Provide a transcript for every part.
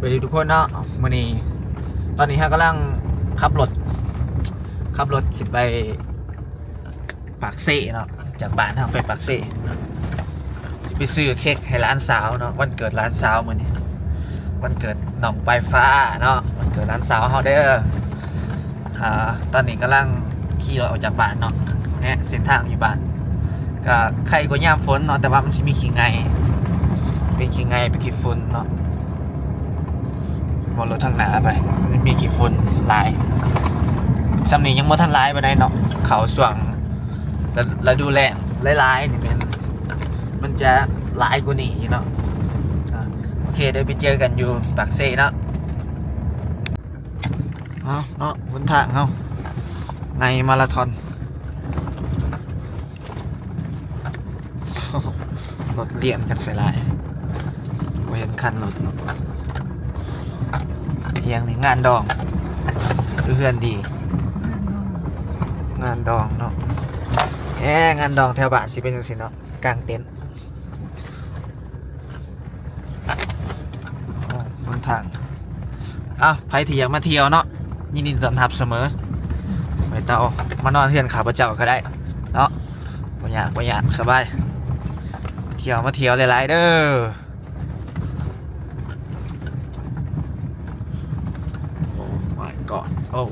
ສະບາຍດີທຸກຄົນເນາະ ມື້ນີ້ ຕອນນີ້ເຮົາກຳລັງຂັບລົດ ຂັບລົດຊິໄປປາກເຊເນາະ ຈາກບ້ານເຮົາໄປປາກເຊ ຊິໄປຊື້ເຄັກໃຫ້ຫຼານສາວເນາະ ວັນເກີດຫຼານສາວມື້ນີ້ ວັນເກີດນ້ອງປາຍຟ້າເນາະ ວັນເກີດຫຼານສາວເຮົາເດີ. ອ່າ ຕອນນີ້ກຳລັງຂີ່ລົດອອກຈາກບ້ານເນາະ ແນະ ເສັ້ນທາງຢູ່ບ້ານ ກະໄຄກວ່າຍາມຝົນເນາະ ແຕ່ວ່າມັນຊິມີຂີ້ໄງ່ ເປັນຂີ້ໄງ່ ເປັນຂີ້ຝຸ່ນເນາະ ບໍ່ລົດທາງໜ້າໄປ ມັນມີຂີ້ຝຸ່ນຫຼາຍ ຊ່ຳນີ້ຍັງບໍ່ທັນຫຼາຍປານໃດເນາະ ເຂົ້າຊ່ວງ ລະ ລະດູແລ້ງຫຼາຍໆນີ້ແມ່ນ ມັນຈະຫຼາຍກວ່ານີ້ອີກເນາະ. ໂອເຄ ດຽວໄປເຈີກັນຢູ່ປາກເຊເນາະ. ເອົາເນາະ ຫົນທາງເຮົາ ໄງມາລາທອນ ລົດລຽນກັນໃສ່ຫຼາຍ ບໍ່ເຫັນຄັນລົດເນາະ ອີຫຍັງນີ້ ງານດອງ ຄືເຮືອນດີ ງານດອງເນາະ ແອ ງານດອງແຖວບ້ານຊິເປັນຈັ່ງຊີ້ເນາະ ກາງເຕັນ. ຫົນທາງ ເອົ້າ ໃຜທີ່ຢາກມາທ່ຽວເນາະ ຍິນດີຕ້ອນຮັບສະເໝີ ໄປຕໍ່ ມານອນເຮືອນຂ້າພະເຈົ້າກໍໄດ້ເນາະ ບໍ່ຍາກ ບໍ່ຍາກ ສະບາຍ ມາທ່ຽວ ມາທ່ຽວຫຼາຍໆເດີ. Oh my god ໂອ້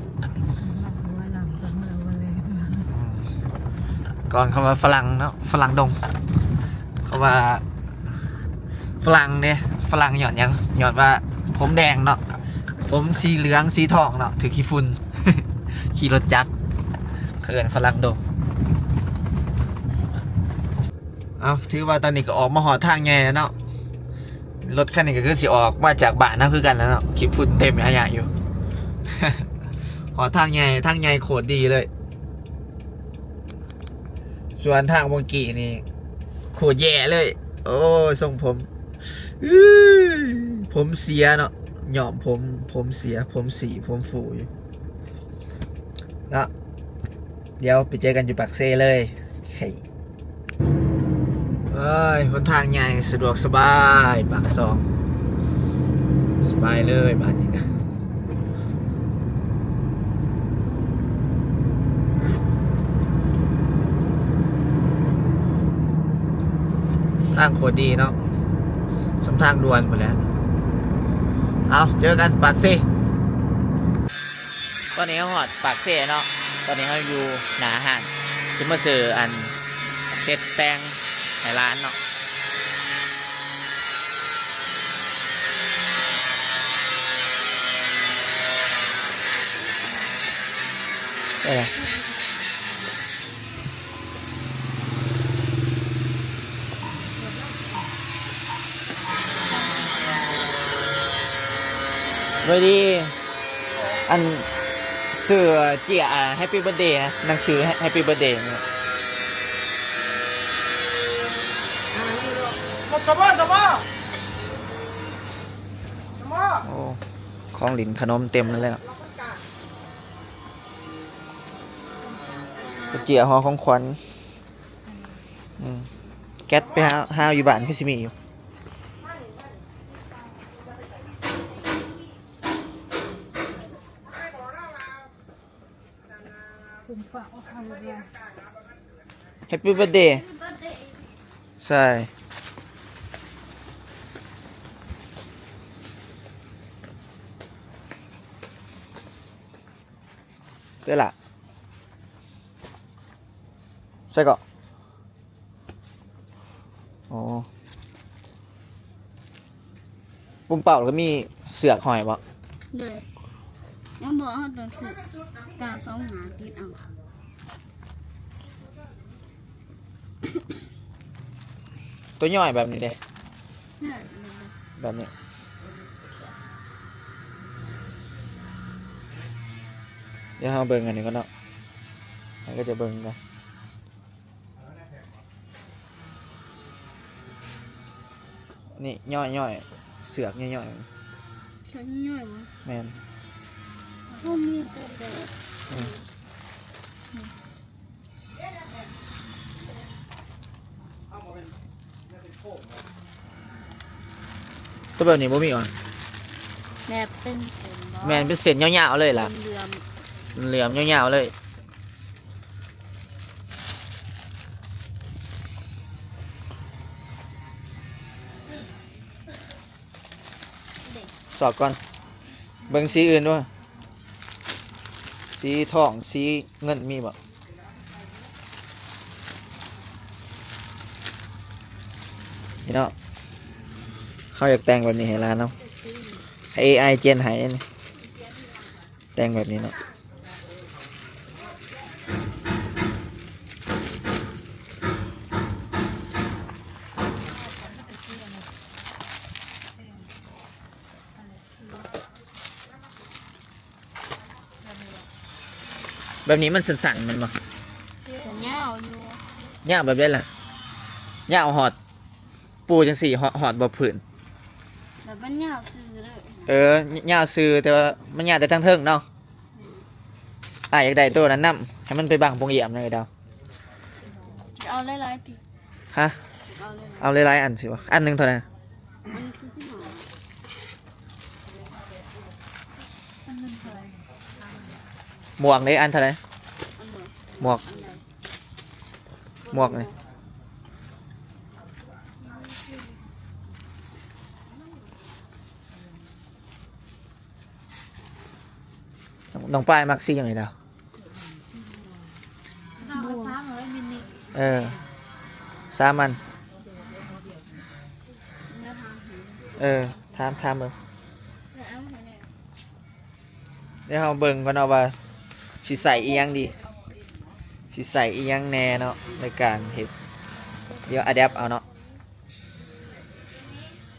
ກ່ອນຄຳວ່າຝຣັ່ງເນາະ ຝຣັ່ງດົງ ເຂົາວ່າຝຣັ່ງເດ້ ຝຣັ່ງຍ້ອນຫຍັງ ຍ້ອນວ່າຜົມແດງເນາະ ຜົມສີເຫຼືອງສີທອງເນາະ ຖືກຂີ້ຝຸ່ນ ຂີ່ລົດຈັກ ເຂົາເອີ້ນຝຣັ່ງດົງ. ເອົາ ຖືວ່າຕອນນີ້ກໍອອກມາຮອດທາງໃຫຍ່ແລ້ວເນາະ ລົດຄັນນີ້ກໍຄືຊິອອກມາຈາກບ້ານເຮົາຄືກັນແລ້ວເນາະ ຂີ້ຝຸ່ນເຕັມອາຍະຢູ່ ຮອດທາງໃຫຍ່ ທາງໃຫຍ່ໂຄດດີເລີຍ ສ່ວນທາງເມື່ອກີ້ນີ້ໂຄດແຍ່ເລີຍ ໂອ້ຍ ຊົງຜົມ ອື ຜົມເສຍເນາະ ຍ້ອມຜົມ ຜົມເສຍ ຜົມສີ ຜົມຟູຢູ່ເນາະ ດຽວໄປເຈີກັນຢູ່ປາກເຊເລີຍ. ເອີຍ ຫົນທາງໃຫຍ່ ສະດວກສະບາຍ ປາກຊ່ອງ ສະບາຍເລີຍບາດນີ້ນະ ທາງໂຄດດີເນາະ ສ່ຳທາງດ່ວນພຸ້ນແຫຼະ. ເອົາ ເຈີກັນປາກເຊ. ຕອນນີ້ເຮົາຮອດປາກເຊເນາະ ຕອນນີ້ເຮົາຢູ່ໜ້າຮ້ານ ຊິມາຊື້ອັນເຮັດແຕ່ງໃຫ້ຫຼານເນາະ ເອີ. ສະບາຍດີ ອັນ ຊື້ເຈ້ຍ Happy Birthday ນະ ໜັງສື Happy Birthday ໂອ້ ຂອງຫຼິ້ນຂະໜົມເຕັມເລີຍເນາະ ເຈ້ຍຫໍຂອງຂວັນ. ອືມ ແກັດໄປຫາ ຫາຢູ່ບ້ານຄືຊິມີຢູ່. Happy birthday. ໃຊ່ ເດີລະ ໃສ່ເກາະ ອໍ ປຸ່ມເປົ້າແລ້ວກໍມີເຊືອກຫ້ອຍບໍ? ໂດຍ ຍັງບໍ່ ເຮົາຕ້ອງຊື້ກາວສອງໜ້າຕິດເອົາ. ຕົວຍ່ອຍແບບນີ້ເດ້ ແບບນີ້ ດຽວເຮົາເບິ່ງອັນນີ້ກ່ອນເນາະ ມັນກໍຈະເບິ່ງກັນ ນີ້ ຍ້ອຍໆ ເຊືອກຍ້ອຍໆ ເຊືອກຍ້ອຍໆບໍ? ແມ່ນ ເຮົາມີແຕ່ແບບ ອືມ ຕົວແບບນີ້ບໍ່ມີຫວາ? ແບບເປັນເສັ້ນບໍ່? ແມ່ນ ເປັນເສັ້ນຍາວໆເລີຍລະ ເຫຼື້ອມໆ ເຫຼື້ອມຍາວໆເລີຍ. ສອດກ່ອນ ເບິ່ງສີອື່ນດູ ສີທອງ ສີເງິນມີບໍ່? ນີ້ເນາະ ເຮົາຢາກແຕ່ງແບບນີ້ໃຫ້ຫຼານເນາະ ໃຫ້ເອໄອເຈນໃຫ້ນີ້ ແຕ່ງແບບນີ້ເນາະ. ແບບນີ້ມັນສັ້ນໆແມ່ນບໍ່? ຍາວຢູ່. ຍາວແບບໃດລະ? ຍາວຮອດປູຈັ່ງຊີ້ ຮອດ ຮອດບໍ່ພື້ນ? ແບບມັນຍາວຊື່ເລີຍ. ເອີ ຍາວຊື່ ແຕ່ວ່າມັນຍາວແຕ່ທາງເທິງເນາະ. ອ້າຍຢາກໄດ້ໂຕນັ້ນນຳ ໃຫ້ມັນໄປບັງໂປ່ງຢ້ຽມແດ່ດາວ. ເອົາຫຼາຍໆຕິ? ຮະ? ເອົາຫຼາຍໆ ເອົາຫຼາຍໆອັນຊິວະ? ອັນໜຶ່ງເທົ່າໃດ? ອັນໜຶ່ງສີ່ສິບຫ້າ. ອັນໜຶ່ງເທົ່າໃດ? ໝວກເດ້ ອັນເທົ່າໃດ? ອັນໃດ? ໝວກ ອັນໃດ? ໝວກນີ້. ນ້ອງ ນ້ອງປ້າຍມັກສີຫຍັງນີ້ດາວ? ເອົາສາມເລີຍມິນິ. ເອີ ສາມອັນ. ເອີ ຖາມ ຖາມເບິ່ງ. ດຽວເຮົາເບິ່ງກ່ອນເນາະວ່າຊິໃສ່ອີ່ຫຍັງດີ ຊິໃສ່ອີ່ຫຍັງແດ່ເນາະ ໃນການເຮັດ. ດຽວອາແດັບເອົາເນາະ.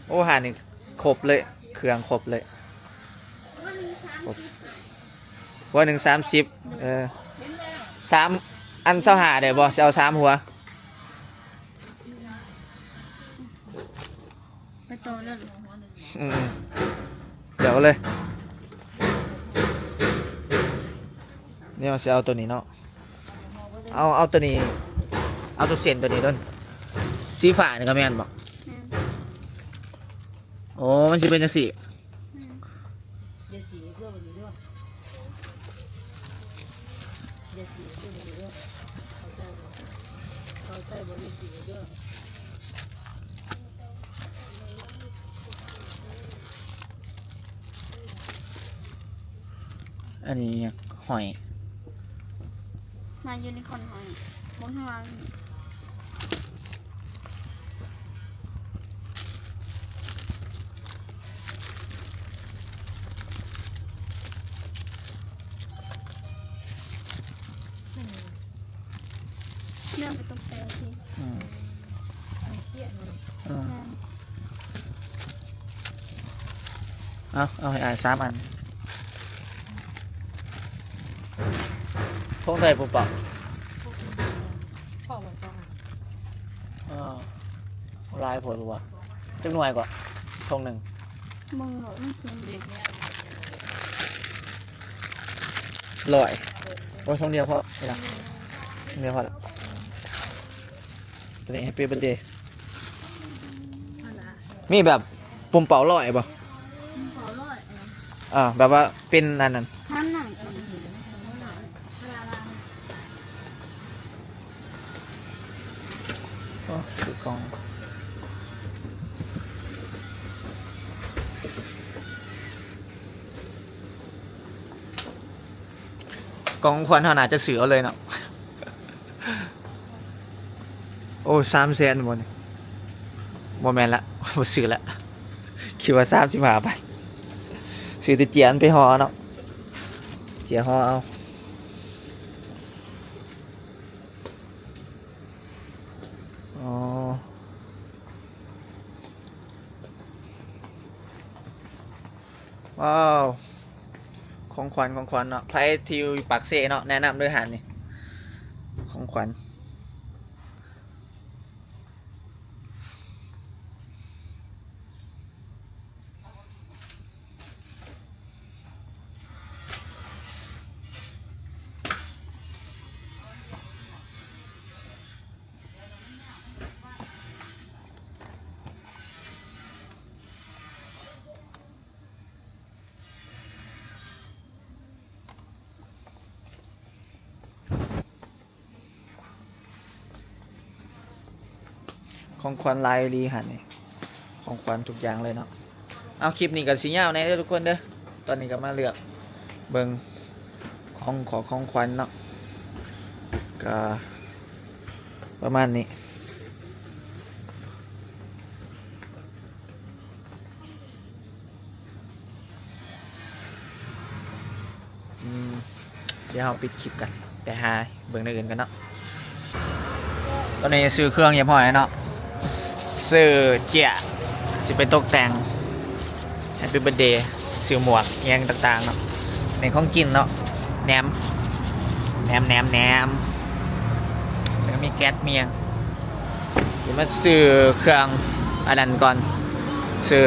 ໂອ້ ຮ້ານນີ້ຄົບເລີຍ ເຄື່ອງຄົບເລີຍ ຄົບ. ຫົວໜຶ່ງສາມສິບ. ເອີ ສາມອັນຊາວຫ້າໄດ້ບໍ່? ຊິເອົາສາມຫົວ. ໄປຕໍ່ເລີຍ. ອືມ ດຽວເລີຍ. ແນວຊິເອົາໂຕນີ້ເນາະ. ເອົາ ເອົາໂຕນີ້ ເອົາໂຕເສັ້ນໂຕນີ້ໂດນ. ສີຟ້ານີ້ກໍແມ່ນບໍ່? ແມ່ນ. ໂອ້ ມັນຊິເປັນຈັ່ງຊີ້. ແມ່ນ. ອັນນີ້ຫອຍ ມາຢູນິຄອນຫອຍ ເບິ່ງຂ້າງຫຼັງ. ແມ່ນບໍ່ຕ້ອງແປງຊິ. ອືມ ເອົາ ເອົາໃຫ້ອ້າຍສາມອັນ. ຖົງເທົ່າໃດປູເປົ່າ? ພໍບໍ່ສອງອັນ? ເອີ ຫຼາຍໂພດບໍ່ວະ? ຈັກໜ່ວຍກໍຖົງໜຶ່ງ? ເບິ່ງໂລດ ມັນຄືເດັກ ຮ້ອຍ. ໂອ້ຍ ຖົງດຽວພໍ ນີ້ລະ ຖົງດຽວພໍລະ. ໂຕນີ້ Happy Birthday. ມີແບບປຸ່ມເປົ້າຮ້ອຍບໍ່? ເປົ່າຮ້ອຍ ເອີ ອ່າ ແບບວ່າເປັນອັນນັ້ນ ໂອ້ ຖືກກ່ອງ ຂອງຂວັນເຮົາໜ້າຈະຊື້ເອົາເລີຍເນາະ. ໂອ້ ສາມແສນບໍ່ນີ້? ບໍ່ແມ່ນລະ ບໍ່ຊື້ລະ ຄິດວ່າສາມສິບຫ້າພັນ. ຊື້ແຕ່ເຈ້ຍມັນໄປຫໍ່ເນາະ ເຈ້ຍຫໍ່ເອົາ. ອໍ ວ້າວ ຂອງຂວັນ ຂອງຂວັນເນາະ. ໃຜທີ່ຢູ່ປາກເຊເນາະ ແນະນຳເດີຮ້ານນີ້ ຂອງຂວັນ. ຂອງຂວັນຫຼາຍອີ່ຫຼີຫັ້ນນີ້ ຂອງຂວັນທຸກຢ່າງເລີຍເນາະ. ເອົາ ຄລິບນີ້ກໍຊິຍາວແດ່ເດີທຸກຄົນເດີ. ຕອນນີ້ກໍມາເລືອກເບິ່ງຂອງ ຂອງຂວັນເນາະ ກໍປະມານນີ້. ອືມ ດຽວເຮົາປິດຄລິບກັນ ໄປຫາເບິ່ງແນວອື່ນກັນເນາະ. ຕອນນີ້ຊື້ເຄື່ອງຮຽບຮ້ອຍແລ້ວເນາະ ຊື້ເຈ້ຍ ຊິໄປຕົກແຕ່ງ Happy Birthday ຊື້ໝວກອີ່ຫຍັງຕ່າງໆເນາະ. ນີ້ຂອງກິນເນາະ ແໜມ ແໜມ ແໜມ ແໜມ ແລ້ວກໍມີແກັສ ມີຫຍັງ. ດຽວມາຊື້ເຄື່ອງອັນນັ້ນກ່ອນ ຊື້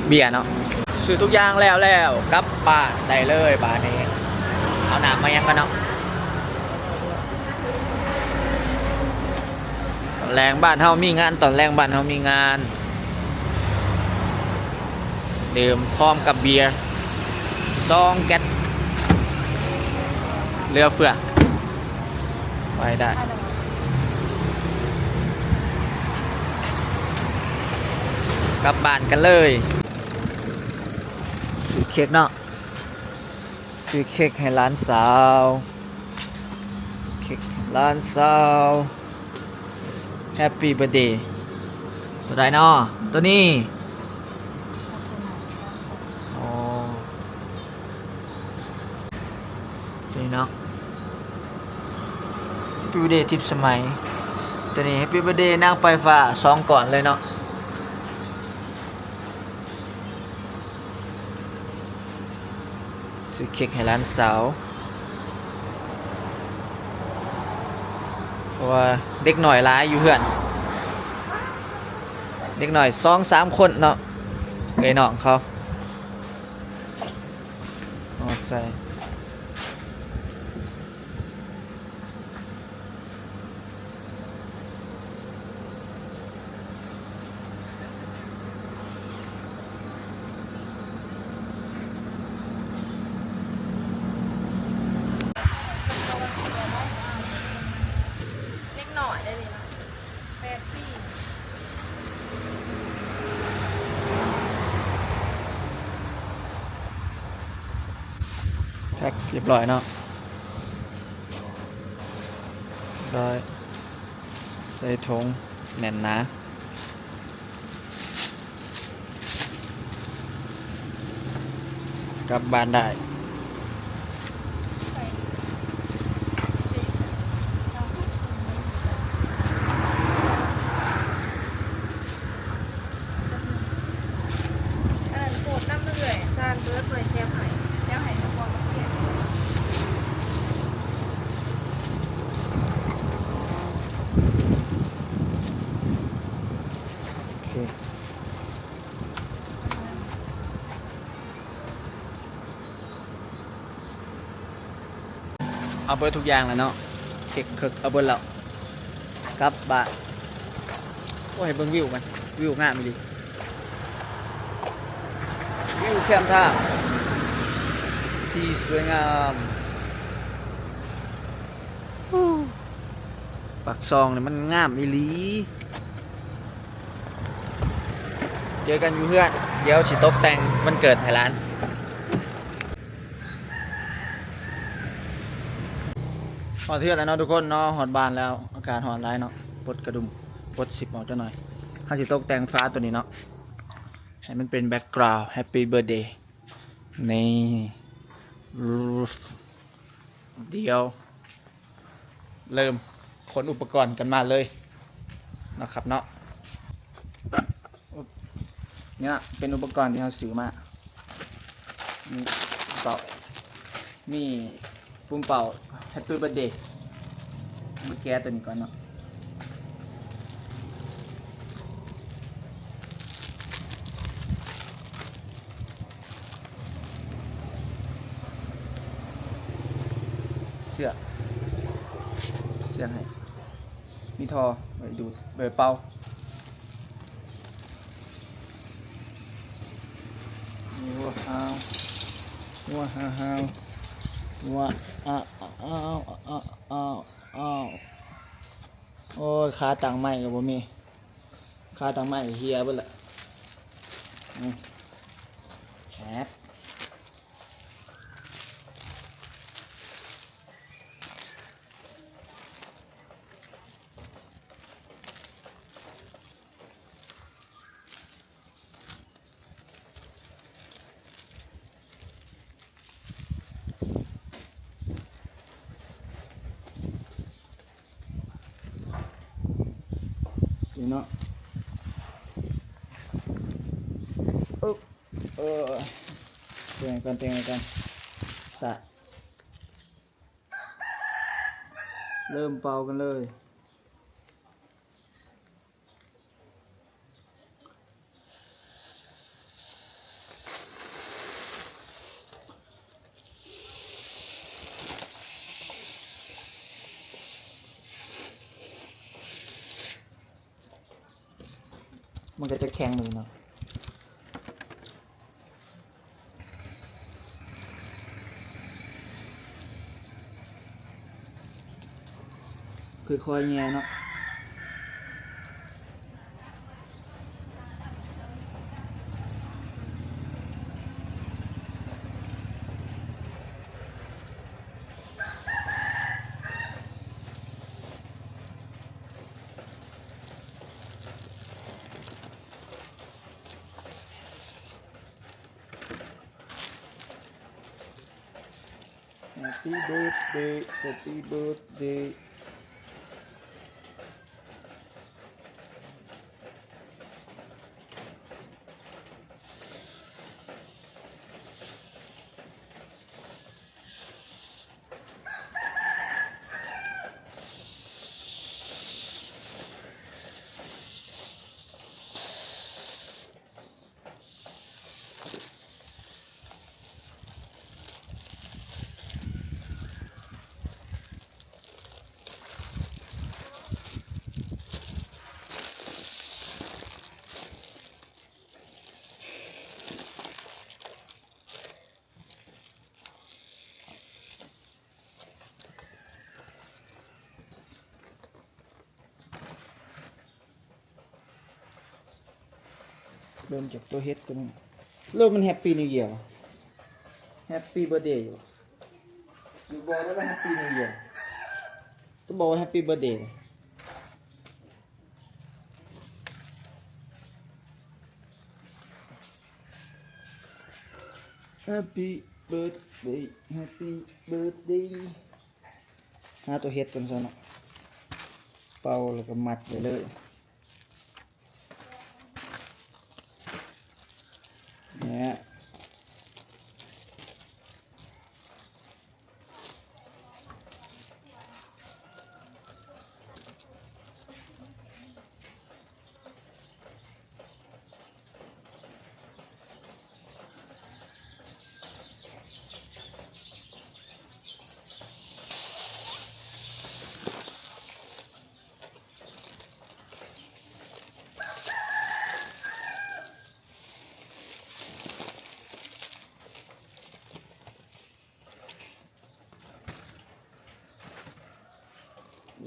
ເບຍເນາະ. ຊື້ທຸກຢ່າງແລ້ວ ແລ້ວກັບບ້ານໄດ້ເລີຍບາດນີ້. ເອົານ້ຳມາຫຍັງກັນເນາະ. ຕອນແລງບ້ານເຮົາມີງານ ຕອນແລງບ້ານເຮົາມີງານ ດື່ມພ້ອມກັບເບຍສອງແກັສ ເຫຼືອເຟືອ ໄປໄດ້ ກັບບ້ານກັນເລີຍ. ຊື້ເຄັກເນາະ ຊື້ເຄັກໃຫ້ຫຼານສາວ ເຄັກຫຼານສາວ Happy Birthday ຕົວໃດເນາະ ຕົວນີ້ ອໍ ຕົວນີ້ເນາະ Happy Birthday ທິບສະໄໝ ຕົວນີ້ Happy Birthday ນາງປາຍຟ້າ ສອງກ້ອນເລີຍເນາະ. ຊື້ເຄັກໃຫ້ຫຼານສາວ ເພາະວ່າເດັກນ້ອຍຫຼາຍຢູ່ເຮືອນ ເດັກນ້ອຍສອງສາມຄົນເນາະ ເອື້ອຍນ້ອງເຂົາ ເອົາໃສ່. ເດັກນ້ອຍໄດ໋ນີ້ນະ ແປດປີ. ແພັກຮຽບຮ້ອຍເນາະ ຮຽບຮ້ອຍ ໃສ່ຖົງແໜ້ນໜາ ກັບບ້ານໄດ້. ອັນນັ້ນໂພດນຳເລື້ອຍ ຈານເບີດບໍ່ໄດ້ແຖມໃຫ້ ແຖມໃຫ້ແຕ່ກ່ອນມາຂຽນ. ໂອເຄ ເອົາເບິດທຸກຢ່າງແລ້ວເນາະ ເຄັກເຄິກເອົາເບິດແລ້ວ ກັບບ້ານ. ໂອ້ຍ ໃຫ້ເບິ່ງວິວກັນ ວິວງາມອີ່ຫຼີ ວິວແຄມທາງທີ່ສວຍງາມ. ປາກຊ່ອງນີ້ມັນງາມອີ່ຫຼີ. ເຈີກັນຢູ່ເຮືອນ ດຽວຊິຕົກແຕ່ງວັນເກີດໃຫ້ຫຼານ. ຮອດເຮືອນແລ້ວເນາະທຸກຄົນເນາະ ຮອດບ້ານແລ້ວ ອາກາດຮ້ອນຫຼາຍເນາະ ປົດກະດຸມ ປົດຊິບອອກຈັກໜ່ອຍ. ເຮົາຊິຕົກແຕ່ງຝາຕົວນີ້ເນາະ ໃຫ້ມັນເປັນແບັກກຣາວ Happy Birthday ນີ້ ດຽວເລີ່ມຂົນອຸປະກອນກັນມາເລີຍເນາະຄັບເນາະ. ນີ້ເປັນອຸປະກອນທີ່ເຮົາຊື້ມາ ມີເປົາ ມີ ປຸ້ມເປົ່າ Happy Birthday ມາແກະຕົວນີ້ກ່ອນເນາະ. ເຊືອກ ເຊືອກໃຫ້ ມີທໍ່ໄວ້ດູດ ໄວ້ເປົ່າ. ວ້າວ ວ້າວ ວ້າວ ວ້າວ ອ້າວ ອ້າວ ອ້າວ ອ້າວ ອ້າວ. ໂອ້ຍ ຂາຕັ້ງໄມ້ກໍບໍ່ມີ ຂາຕັ້ງໄມ້ກໍເຫ່ຍເບິດລະ. ອືມ ແຮບ ນີ້ເນາະ ເອີ ເອີ ເບິ່ງກ່ອນ ເບິ່ງກ່ອນ ສະ ເລີ່ມເປົ່າກັນເລີຍ. ມັນກໍຈະແຂງມືເນາະ. ຄ່ອຍໆແຫຍ່ເນາະ. ແຮບປີ້ເບີດເດ ແຮບປີ້ເບີດເດ. ເລີ່ມຈາກຕົວເຮັດຕົວນີ້ ເລີ່ມມັນ Happy New Year ວະ Happy Birthday ຢູ່ ຫຼືບອກໄດ້ວ່າ Happy New Year ຕ້ອງບອກວ່າ Happy Birthday. Happy birthday, happy birthday. ຫາຕົວເຮັດກ່ອນຊະເນາະ ເປົ່າແລ້ວກໍມັດໄວ້ເລີຍ ນີ້.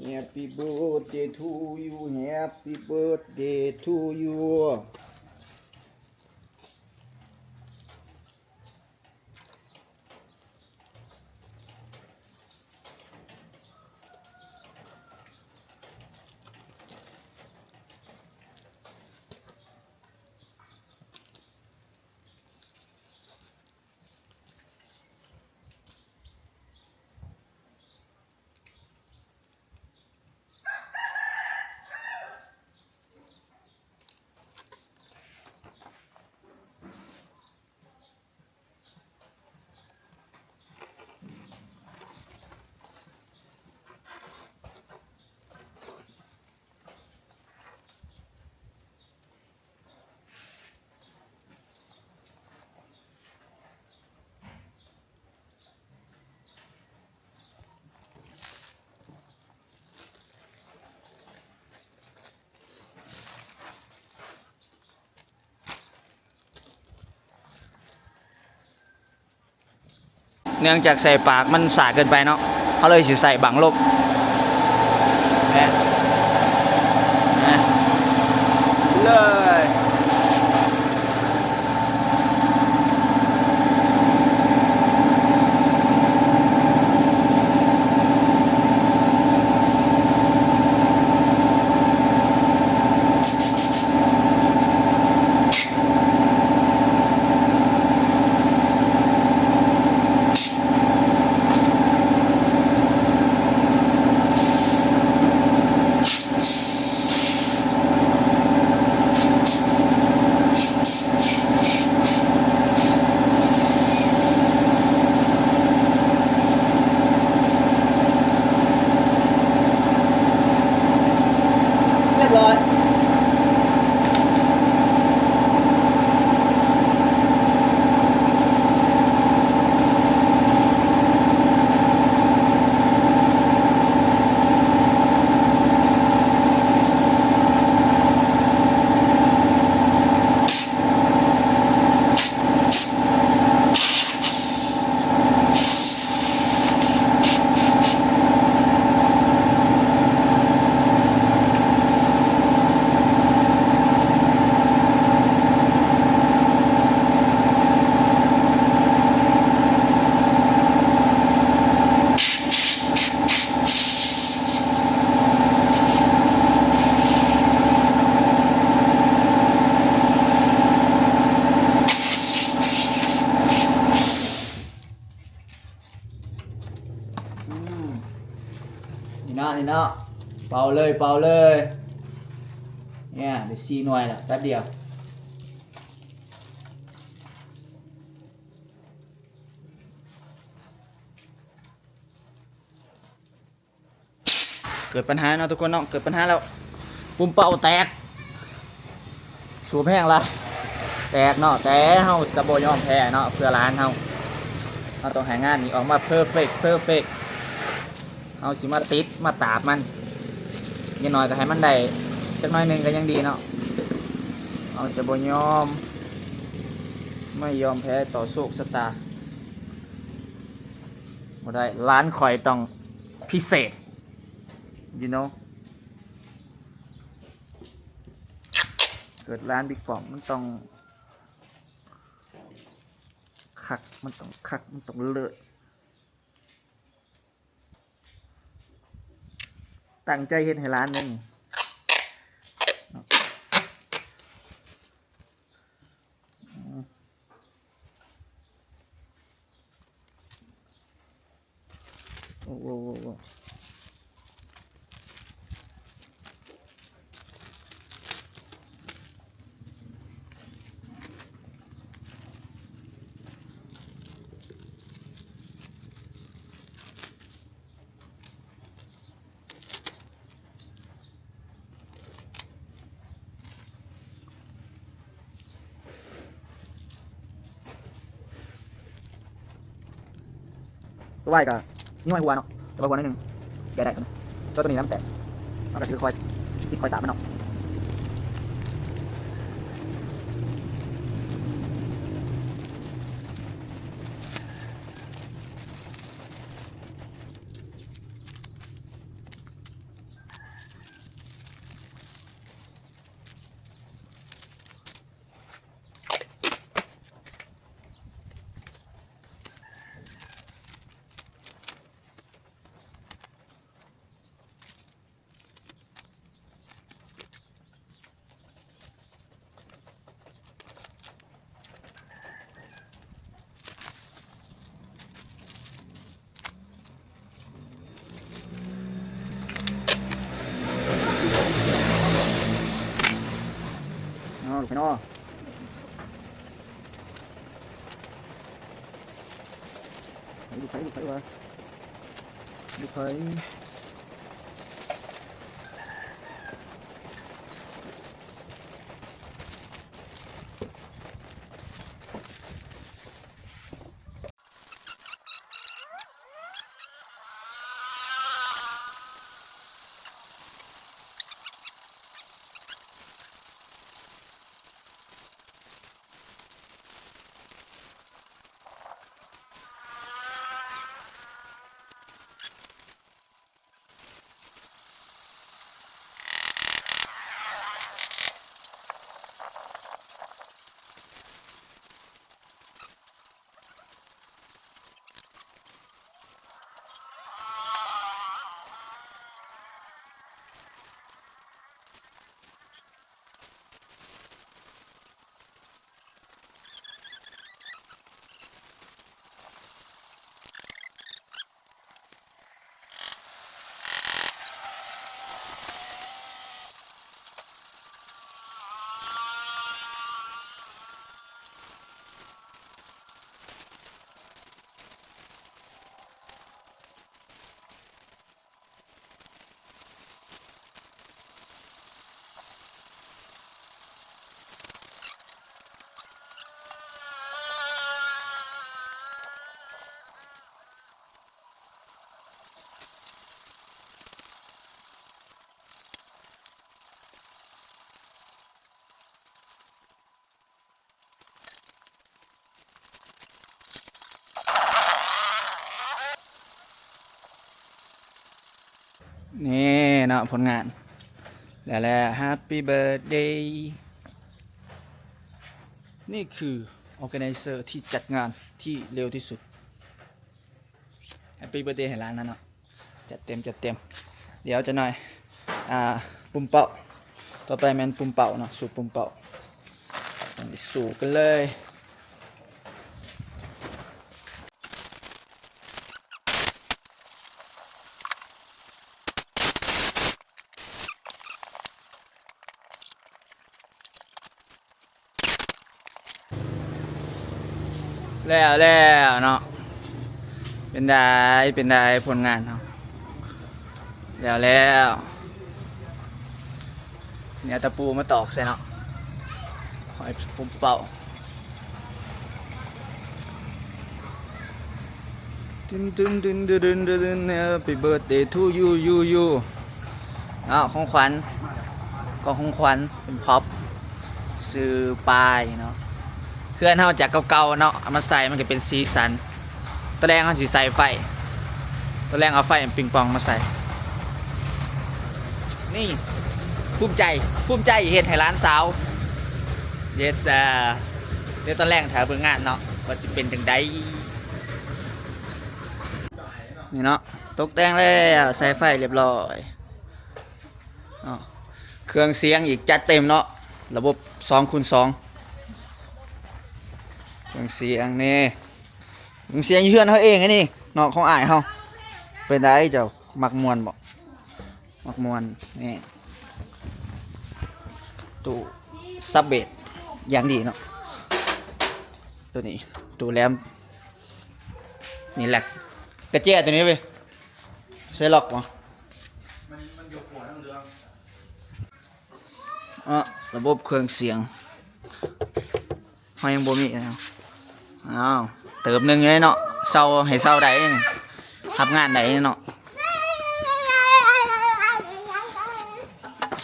ແຮບປີ້ເບີດເດທູຢູ ແຮບປີ້ເບີດເດທູຢູ. ເນື່ອງຈາກໃສ່ປາກມັນສາເກີນໄປເນາະ ເຮົາເລີຍຊິໃສ່ບັງລົບ ແມ່ນ ເລີຍ. ຮຽບຮ້ອຍ. ອືມ ນີ້ເນາະ ນີ້ເນາະ ເປົ່າເລີຍ ເປົ່າເລີຍ. ເນຍ ໄດ້ສີ່ໜ່ວຍລະ ແປັບດຽວ. ເກີດບັນຫາເນາະທຸກຄົນເນາະ ເກີດບັນຫາແລ້ວ ປຸ່ມເປົ້າແຕກ ສູບແຮງຫຼາຍ ແຕກເນາະ. ແຕ່ເຮົາຈະບໍ່ຍອມແພ້ເນາະ ເພື່ອຫຼານເຮົາ ເຮົາຕ້ອງໃຫ້ງານນີ້ອອກມາເພີເຟັກ ເພີເຟັກ. ເຮົາຊິມາຕິດມາຕາບມັນ ຢ່າງໜ້ອຍກໍໃຫ້ມັນໄດ້ຈັກໜ້ອຍໜຶ່ງກໍຍັງດີເນາະ. ເຮົາຈະບໍ່ຍອມ ໄມ່ຍອມແພ້ຕໍ່ໂຊກຊະຕາ ບໍ່ໄດ້ ຫຼານຂ້ອຍຕ້ອງພິເສດ you know. ເກີດຫຼານບິກປ້ອມ ມັນຕ້ອງຄັກ ມັນຕ້ອງຄັກ ມັນຕ້ອງເລີດ. ຕັ້ງໃຈເຮັດໃຫ້ຫຼານເດ້ນີ້. ໂອ້ ໂອ້ ໂອ້ ໂອ້. ຕົວວາຍກໍມີຮອຍຮົ່ວເນາະ ແຕ່ວ່າຮົ່ວໜ້ອຍໜຶ່ງ ແກ້ໄດ້ຕົວນີ້ ຕົວ ຕົວນີ້ນະມັນແຕກ ເຮົາກໍຊິຄ່ອຍຕິດຄ່ອຍຕາມມັນເນາະ. ເອົາລູກໄພນໍ ລູກໄພ ລູກໄພວ່າ ລູກໄພ. ນີ້ເນາະ ຜົນງານ ແລ້ວ ແລ້ວ Happy Birthday ນີ້ຄື Organizer ທີ່ຈັດງານທີ່ເລັວທີ່ສຸດ. Happy Birthday ໃຫ້ຫຼານນະເນາະ. ຈັດເຕັມ ຈັດເຕັມ. ດຽວຈັກໜ່ອຍ ອ່າ ປຸ້ມເປົ້າ. ຕໍ່ໄປແມ່ນປຸ້ມເປົ້າເນາະ ສູດປຸ້ມເປົ້າ. ໄປສູ້ກັນເລີຍ. ແລ້ວແລ້ວເນາະ ເປັນໃດ ເປັນໃດ ຜົນງານເຮົາ ແລ້ວແລ້ວ. ນີ້ເອົາຕະປູມາຕອກໃສ່ເນາະ ໃຫ້ປຸ້ມເປົ້າ. ຕຶນ ຕຶນ ຕຶນ ຕຶນ Happy birthday to you you you ເນາະ ຂອງຂວັນ ກ່ອງຂອງຂວັນເປັນ prop ຊື່ປ້າຍເນາະ. ເຮືອນເຮົາຈາກເກົ່າໆເນາະ ເອົາມາໃສ່ມັນກະເປັນສີສັນ. ຕອນແລງເຮົາຊິໃສ່ໄຟ ຕອນແລງເອົາໄຟປິງປອງມາໃສ່. ນີ້ ພູມໃຈ ພູມໃຈເຮັດໃຫ້ຫຼານສາວ. Yes sir. ດຽວຕອນແລງຖ້າເບິ່ງງານເນາະ ວ່າຊິເປັນຈັ່ງໃດ. ນີ້ເນາະ ຕົກແຕ່ງແລ້ວ ໃສ່ໄຟລຽບຮ້ອຍເນາະ. ເຄື່ອງສຽງອີກ ຈັດເຕັມເນາະ ລະບົບສອງຄູນສອງ. ເຄື່ອງສຽງນີ້ ເຄື່ອງສຽງຢູ່ເຮືອນເຮົາເອງອັນນີ້ເນາະ ຂອງອ້າຍເຮົາ. ເປັນໃດເຈົ້າ ມັກມ່ວນບໍ່? ມັກມ່ວນ. ນີ້ ຕູ້ຊັບເບສຢ່າງດີເນາະ ໂຕນີ້ ຕູ້ແຫຼມ. ນີ້ແຫຼກກະແຈໂຕນີ້ເວີຍ ໃສ່ລັອກບໍ່? ເນາະ ລະບົບເຄື່ອງສຽງເຮົາຍັງບໍ່ມີເນາະ. ອ້າວ ເຕີບໜຶ່ງເລີຍເນາະ ເຊົ່າ ໃຫ້ເຊົ່າໄດ້ ຮັບງານໄດ້ເນາະ.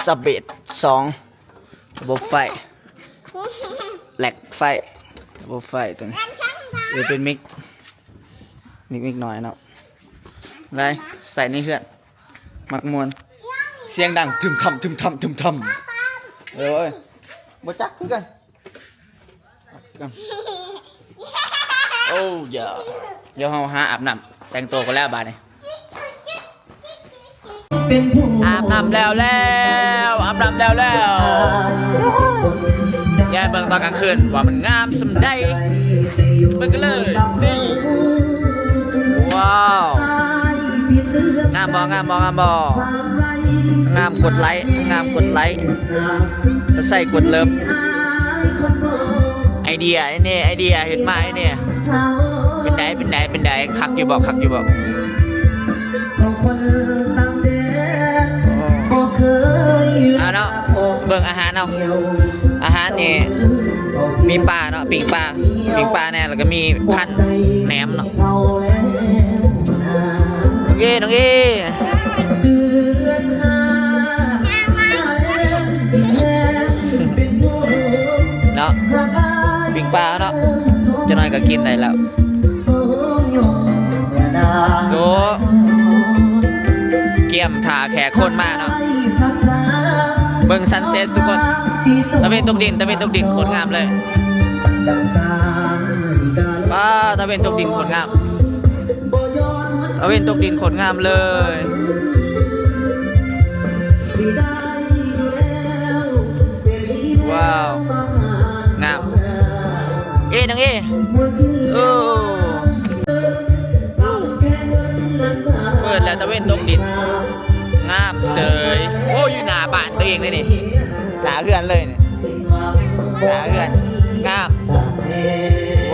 ຊັບເບສສອງ ລະບົບໄຟ ແລັກໄຟ ລະບົບໄຟໂຕນີ້ ເອີ ເປັນມິກ ມິກ ມິກນ້ອຍເນາະ. ໄດ້ ໃສ່ໃນເຮືອນ ມັກມ່ວນ ສຽງດັງ ທຶມທຳ ທຶມທຳ ທຶມທຳ. ໂອ້ຍ ບໍ່ຈັກຄືກັນ. ໂອ້ຢາ ດຽວເຮົາຫາອາບນ້ຳແຕ່ງໂຕກ່ອນແລ້ວບາດນີ້. ອາບນ້ຳແລ້ວແລ້ວ ອາບນ້ຳແລ້ວແລ້ວ. ຢ່າເບິ່ງຕອນກາງຄືນວ່າມັນງາມສ່ຳໃດ ເບິ່ງກັນເລີຍ. ນີ້ ວ້າວ ງາມບໍ່ ງາມບໍ່ ງາມບໍ່? ງາມກົດໄລ້ ງາມກົດໄລ້ ໃສ່ກົດເລີບ. ໄອເດຍນີ້ ໄອເດຍເຮັດມານີ້ ເປັນໃດ ເປັນໃດ ເປັນໃດ ຄັກຢູ່ບໍ່ ຄັກຢູ່ບໍ່? ເອົາເນາະ ເບິ່ງອາຫານເຮົາ ອາຫານນີ້ມີປາເນາະ ປີ້ງປາ ປີ້ງປາແນ່ ແລ້ວກະມີພັນແໜມເນາະ. ນ້ອງເອ ນ້ອງເອ ເນາະ ປີ້ງປາເນາະ ຈັກໜ້ອຍກະກິນໄດ້ແລ້ວ. ໂອ້ ກຽມຖ້າແຂກຄົນມາເນາະ. ເບິ່ງ sunset ທຸກຄົນ ຕາເວັນຕົກດິນ ຕາເວັນຕົກດິນ ໂຄດງາມເລີຍ. ປ້າ ຕາເວັນຕົກດິນ ໂຄດງາມ ຕາເວັນຕົກດິນ ໂຄດງາມເລີຍ. ວ້າວ ງາມ. ເອ ນ້ອງເອ ໂອ້ ມືດແລ້ວ ຕາເວັນຕົກດິນ ງາມເສີຍ. ໂອ້ ຢູ່ໜ້າບ້ານໂຕເອງເລີຍນີ້ ໜ້າເຮືອນເລີຍນີ້ ໜ້າເຮືອນ ງາມ.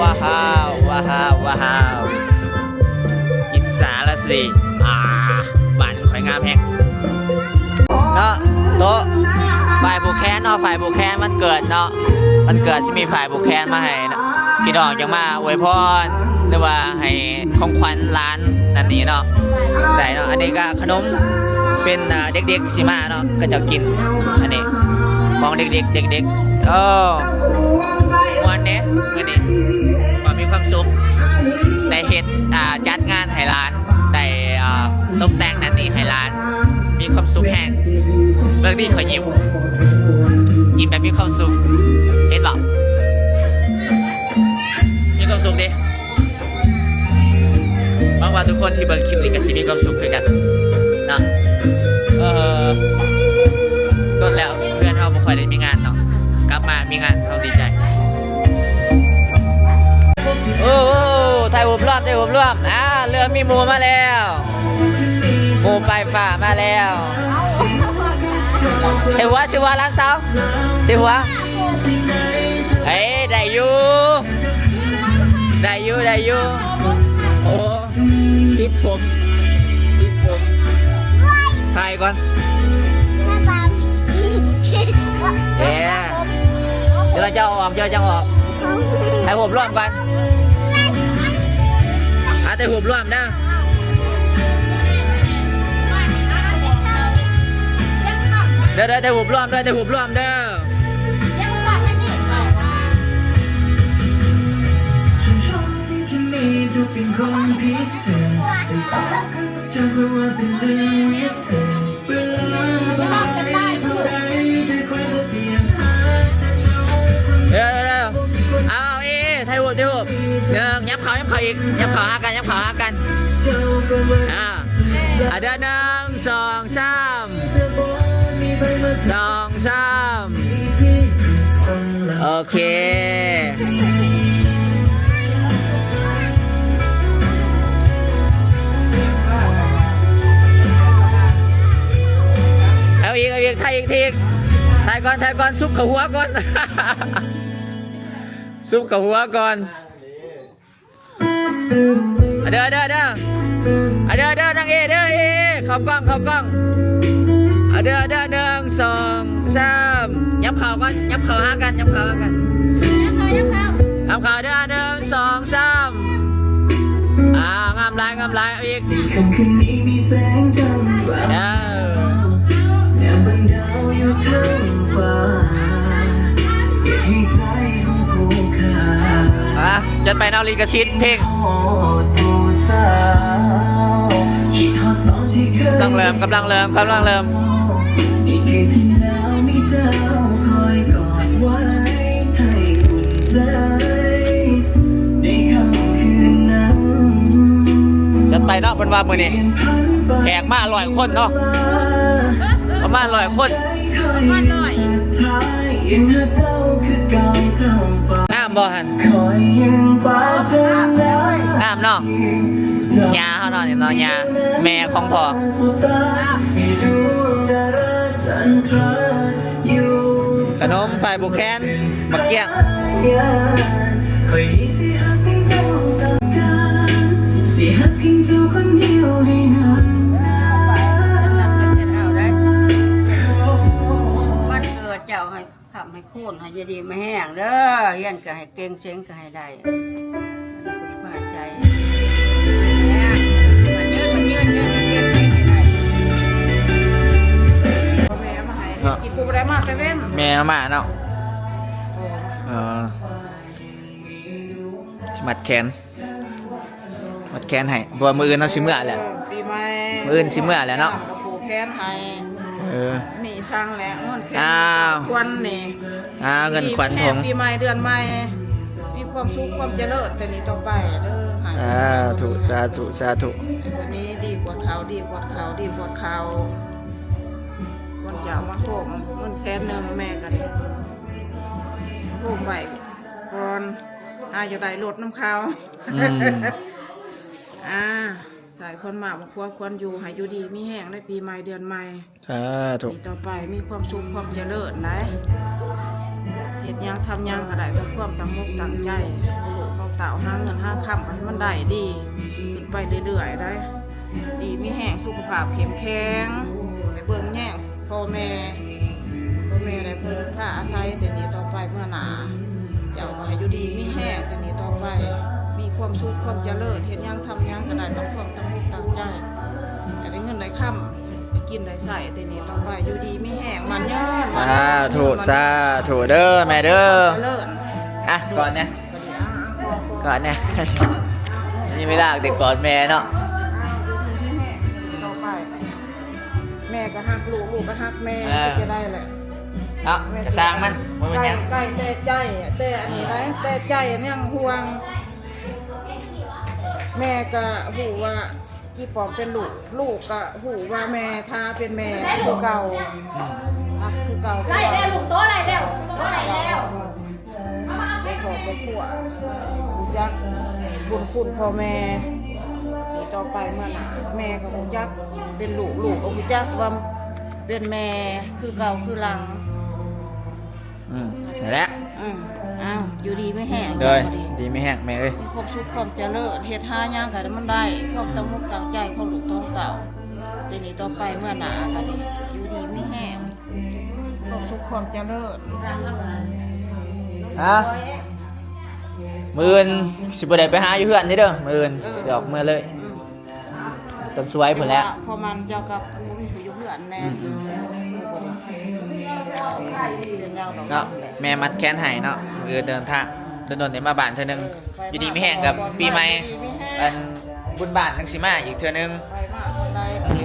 ວ້າວ ວ້າວ ວ້າວ ອິດສາລະຊິ ອ່າ ບ້ານຂ້ອຍງາມແຮງເນາະ. ໂຕະ ຝ່າຍຜູກແຂນເນາະ ຝ່າຍຜູກແຂນວັນເກີດເນາະ ວັນເກີດຊິມີຝ່າຍຜູກແຂນມາໃຫ້ ພີ່ນ້ອງຈັ່ງມາອວຍພອນ ຫຼືວ່າໃຫ້ຂອງຂວັນຫຼານນັ້ນນີ້ເນາະ ໄດ້ເນາະ. ອັນນີ້ກະຂະໜົມ ເປັນ ເອີ ເດັກໆຊິມາເນາະ ຂະເຈົ້າກິນ ອັນນີ້ຂອງເດັກໆ ເດັກໆ. ໂອ້ ມ່ວນເດ້ມື້ນີ້ ວ່າມີຄວາມສຸກ ໄດ້ເຮັດ ອ່າ ຈັດງານໃຫ້ຫຼານ ໄດ້ ອ່າ ຕົກແຕ່ງນັ້ນນີ້ໃຫ້ຫຼານ ມີ ມີຄວາມສຸກແຮງ ເບິ່ງນີ້ ຂ້ອຍຍິ້ມ ຍິ້ມແບບມີຄວາມສຸກ ເຫັນບໍ່? ມີຄວາມສຸກເດ້. ຫວັງວ່າທຸກຄົນທີ່ເບິ່ງຄລິບນີ້ກໍຊິມີຄວາມສຸກຄືກັນເນາະ. ເອີ ດົນແລ້ວເພື່ອນເຮົາບໍ່ຄ່ອຍໄດ້ມີງານເນາະ ກັບມາມີງານ ເຮົາດີໃຈ. ໂອ້ ໂອ້ ຖ່າຍຮູບລວມ ຖ່າຍຮູບລວມ. ອ່າ ເລີ່ມມີໝູ່ມາແລ້ວ ໝູ່ປາຍຟ້າມາແລ້ວ. ໃສ່ຫົວ ໃສ່ຫົວ ຫຼານສາວ ໃສ່ຫົວ. ເອີ ໄດ້ຢູ່ ໄດ້ຢູ່ ໄດ້ຢູ່. ໂອ້ ຕິດຜົມ ຕິດຜົມ ຖ່າຍກ່ອນ. ເອີ ດຽວເຮົາຈະເອົາອອກ ດຽວເຮົາຈະເອົາອອກ. ຖ່າຍຮູບລວມກ່ອນ ອ່າ ຖ່າຍຮູບລວມເດີ. ເດີ ເດີ ຖ່າຍຮູບລວມເດີ ຖ່າຍຮູບລວມເດີ. ເດີ ເດີ ເດີ ເອົາ ເອ ເອ ຖ່າຍຮູບ ຖ່າຍຮູບ. ໜຶ່ງ ຫຍັບເຂົ້າ ຫຍັບເຂົ້າອີກ ຫຍັບເຂົ້າຫາກັນ ຫຍັບເຂົ້າຫາກັນ. ອ່າ ອ່າ ເດີ ໜຶ່ງ ສອງ ສາມ ສອງ ສາມ ໂອເຄ. ເອົາອີກ ເອົາອີກ ຖ່າຍອີກ ຖ່າຍອີກ ຖ່າຍກ່ອນ ຖ່າຍກ່ອນ ຊຸບເຂົ້າຫົວກ່ອນ ຊຸບເຂົ້າຫົວກ່ອນ. ເດີ ເດີ ເດີ ເດີ ເດີ ນາງເອ ເດີ ເອ ເອ ເຂົ້າກ້ອງ ເຂົ້າກ້ອງ. ເດີ ເດີ ໜຶ່ງ ສອງ ສາມ ຫຍັບເຂົ້າກ່ອນ ຫຍັບເຂົ້າຫາກັນ ຫຍັບເຂົ້າຫາກັນ ຫຍັບເຂົ້າ ຫຍັບເຂົ້າ ຫຍັບເຂົ້າເດີ. ໜຶ່ງ ສອງ ສາມ ອ່າ ງາມຫຼາຍ ງາມຫຼາຍ ເອົາອີກ ເອີ. ອ່າ ຈັດໄປເນາະ ລິຂະສິດເພງ. ກຳລັງເລີ່ມ ກຳລັງເລີ່ມ ກຳລັງເລີ່ມ. ຈັດໄປເນາະ ເພິ່ນວ່າມື້ນີ້ແຂກມາຮ້ອຍຄົນເນາະ ປະມານຮ້ອຍຄົນ ປະມານຮ້ອຍ. ງາມບໍ່ຫັ້ນ? ງາມເນາະ ຍ່າເຮົາເນາະ ນີ້ເນາະ ຍ່າແມ່ຂອງພໍ່. ຂະໜົມຝ້າຍຜູກແຂນ ໝາກກ້ຽງ. ວັນເກີດເຈົ້າໃຫ້ ຄ້ຳໃຫ້ຄູນ ໃຫ້ຢູ່ດີມີແຮງເດີ ຮຽນກໍໃຫ້ເກັ່ງ ເສັງກໍໃຫ້ໄດ້ ພາໃຈ ມັນຍືນ ມັນຍືນ ຮຽນໃຫ້ເກັ່ງ ເສັງໃຫ້ໄດ້. ແມ່ເອົາມາໃຫ້ ເນາະ ກິນ ຜູ້ໃດມາແຕ່ເວັນ ແມ່ເອົາມາເນາະ. ເອີ ຊິມັດແຂນ ມັດແຂນໃຫ້ ເພາະວ່າມື້ອື່ນເຮົາຊິເມືອແລ້ວ ເອີ ປີໃໝ່ ມື້ອື່ນຊິເມືອແລ້ວເນາະ ກໍຜູກແຂນໃຫ້. ເອີ ມີຊ່າງແລ້ວ ເງິນແສນ ອ້າວ ຂວັນນີ້ ອ້າວ ເງິນຂວັນຖົງ ປີໃໝ່ເດືອນໃໝ່ ມີຄວາມສຸກຄວາມຈະເລີນແຕ່ນີ້ຕໍ່ໄປເດີ ໃຫ້ ສາທຸ ສາທຸ ສາທຸ ໃຫ້ມີດີກວ່າເກົ່າ ດີກວ່າເກົ່າ ດີກວ່າເກົ່າ. ຄວນຈະເອົາມາໂຮມ ເງິນແສນໜຶ່ງ ແມ່ກໍໄດ້ໂຮມໄວ້ກ່ອນ ຫາຢາກໄດ້ລົດນຳເຂົາ. ອືມ ອ່າ ສາຍຄວນມາກ ຄວນຢູ່ ໃຫ້ຢູ່ດີມີແຮງໃນປີໃໝ່ເດືອນໃໝ່. ສາທຸ ປີຕໍ່ໄປມີຄວາມສຸກຄວາມຈະເລີນໃດ ເຮັດຫຍັງທຳຫຍັງກໍໄດ້ ຕັ້ງຄວາມຕັ້ງອົກຕັ້ງໃຈ ຂອງລູກຂອງເຕົ້າ ຫາເງິນຫາຄຳກໍໃຫ້ມັນໄດ້ດີຂຶ້ນໄປເລື້ອຍໆໃດ ດີມີແຮງ ສຸຂະພາບເຂັ້ມແຂງ ໄດ້ເບິ່ງແຍງພໍ່ແມ່ ພໍ່ແມ່ໄດ້ເພິ່ງພາອາໄສແຕ່ນີ້ຕໍ່ໄປເມືອໜ້າ ເຈົ້າກໍໃຫ້ຢູ່ດີມີແຮງແຕ່ນີ້ຕໍ່ໄປ ມີຄວາມສຸກຄວາມຈະເລີນ ເຮັດຫຍັງທຳຫຍັງກໍໄດ້ ຕັ້ງຄວາມຕັ້ງອົກຕັ້ງໃຈ ໃຫ້ໄດ້ເງິນໄດ້ຄຳ ໄດ້ກິນໄດ້ໃຊ້ແຕ່ນີ້ຕໍ່ໄປ ຢູ່ດີມີແຮງ ໝັ້ນຍືນ ສາທຸ ສາທຸເດີແມ່ເດີ. ອ່ະ ກອດແດ່ ກອດແດ່ ມີເວລາໄດ້ກອດແມ່ເນາະ. ອືມ ແມ່ກໍຮັກລູກ ລູກກໍຮັກແມ່ ເອີ ເຮັດຈັ່ງໃດແຫຼະເນາະ ແມ່ ກໍຊ່າງມັນ ບໍ່ເປັນຫຍັງ ໃກ້ ໃກ້ແຕ່ໃຈ ແຕ່ອັນນີ້ໄດ໋ ແຕ່ໃຈຍັງຫ່ວງ ແມ່ກໍຮູ້ວ່າ ອີປອມເປັນລູກ ລູກກໍຮູ້ວ່າແມ່ ຖ້າເປັນແມ່ຄືເກົ່າ ອືມ ຮັກຄືເກົ່າ ໄດ້ແລ້ວ ລູກໂຕໄດ້ແລ້ວ ໂຕໄດ້ແລ້ວ ໃນຄອບໃນຄົວ ຮູ້ຈັກບຸນຄຸນພໍ່ແມ່ ຊິຕໍ່ໄປເມື່ອໜ້າ ແມ່ກໍຮູ້ຈັກເປັນລູກ ລູກກໍຮູ້ຈັກວ່າເປັນແມ່ຄືເກົ່າຄືຫຼັງ. ອືມ ນັ້ນແຫຼະ ອືມ ອ້າວ ຢູ່ດີມີແຮງ ໂດຍ ເຈົ້າກໍດີ ດີມີແຮງແມ່ເອີຍ ມີຄວາມສຸກຄວາມຈະເລີນ ເຮັດຫາຫຍັງກໍໃຫ້ມັນໄດ້ ຄວາມຕັ້ງອົກຕັ້ງໃຈຂອງລູກຂອງເຕົ້າ ແຕ່ນີ້ຕໍ່ໄປເມື່ອໜ້າກໍດີ ຢູ່ດີມີແຮງ ຄວາມສຸກຄວາມຈະເລີນ ຮະ ມື້ອື່ນຊິບໍ່ໄດ້ໄປຫາຢູ່ເຮືອນນີ້ເດີ ມື້ອື່ນ ເອີ ຊິອອກເມືອເລີຍ ອືມ ຕ້ອງສວຍພຸ້ນແຫຼະ ເພາະມັນເຈົ້າກັບຢູ່ເຮືອນແນ່ ອືມໆ ເປັນຫຍັງດອກ ເນາະ ແມ່ມັດແຂນໃຫ້ເນາະ ມື້ອື່ນເດີນທາງ ໂດນໆ ໄດ້ມາບ້ານເທື່ອໜຶ່ງ ເອີ ຢູ່ດີມີແຮງກັບປີໃໝ່ ຢູ່ດີມີແຮງ ອັນ ບຸນບ້ານຈັ່ງຊິມາອີກເທື່ອໜຶ່ງ ໄປມາເມື່ອໃດກໍໄ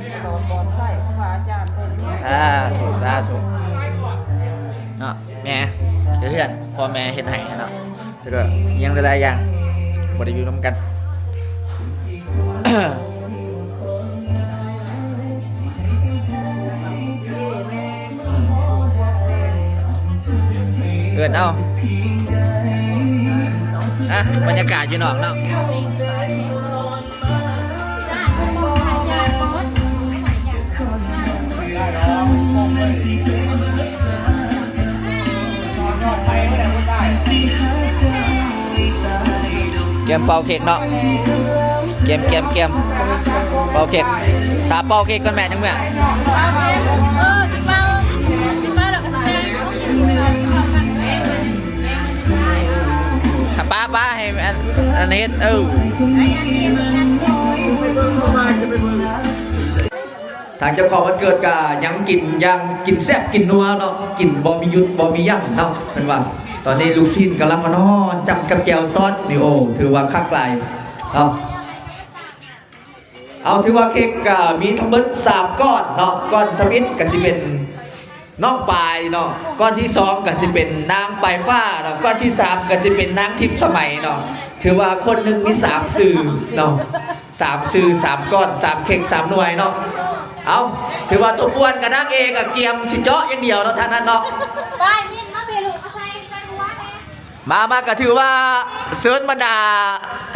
ດ້ປອດໄພ ຄູບາອາຈານເພິ່ນ ສາທຸ ສາທຸ ເນາະ ແມ່ ເຮືອນ ພໍ່ແມ່ເຮັດໃຫ້ເນາະ ແລ້ວກໍຍັງຫຼາຍໆຢ່າງ ບໍ່ໄດ້ຢູ່ນຳກັນ ເອີ້ນເອົາ ອ່ະ ບັນຍາກາດຢູ່ນອກເນາະ ກຽມເປົ່າເຄ້ກເນາະ ກຽມ ກຽມ ກຽມ ເປົ່າເຄ້ກ ຖ້າເປົ່າເຄ້ກກ່ອນແມ່ ຈັ່ງເມືອ ເອີ ຊິເປົ່າ ຊິເປົ່າແລ້ວກໍຊິແຕ່ງ ອ່ະ ປ້າ ປ້າ ໃຫ້ອັນ ອັນເຮັດ ເອີ ທາງເຈົ້າຂອງວັນເກີດກໍຍັງກິນຢ່າງ ກິນແຊບກິນນົວເນາະ ກິນບໍ່ມີຢຸດບໍ່ມີຫຍັງເນາະ ເພິ່ນວ່າ ຕອນນີ້ລູກຊີ້ນກຳລັງຮ້ອນໆ ຈ້ຳກັບແຈ່ວຊອດນີ້ ໂອ້ ຖືວ່າຄັກຫຼາຍເນາະ ເອົາ ຖືວ່າເຄ້ກກໍມີທັງໝົດສາມກ້ອນເນາະ ກ້ອນທຳອິດກໍຊິເປັນນ້ອງປາຍເນາະ ກ້ອນທີສອງກໍຊິເປັນນາງປາຍຟ້າເນາະ ກ້ອນທີສາມກໍຊິເປັນນາງທິບສະໄໝເນາະ ຖືວ່າຄົນໜຶ່ງມີສາມຊື່ເນາະ ສາມຊື່ ສາມກ້ອນ ສາມເຄ້ກ ສາມໜ່ວຍເນາະ ເອົາ ຖືວ່າຕົວປ່ວນກັບນາງເອກະກຽມຊິເຈາະຢ່າງດຽວເນາະ ທາງນັ້ນເນາະ ປ້າຍມິນ ມາເບລູກ ເອົາໃສ່ ໃສ່ຫົວແດ່ ມາ ມາ ກໍຖືວ່າເຊີນບັນດາ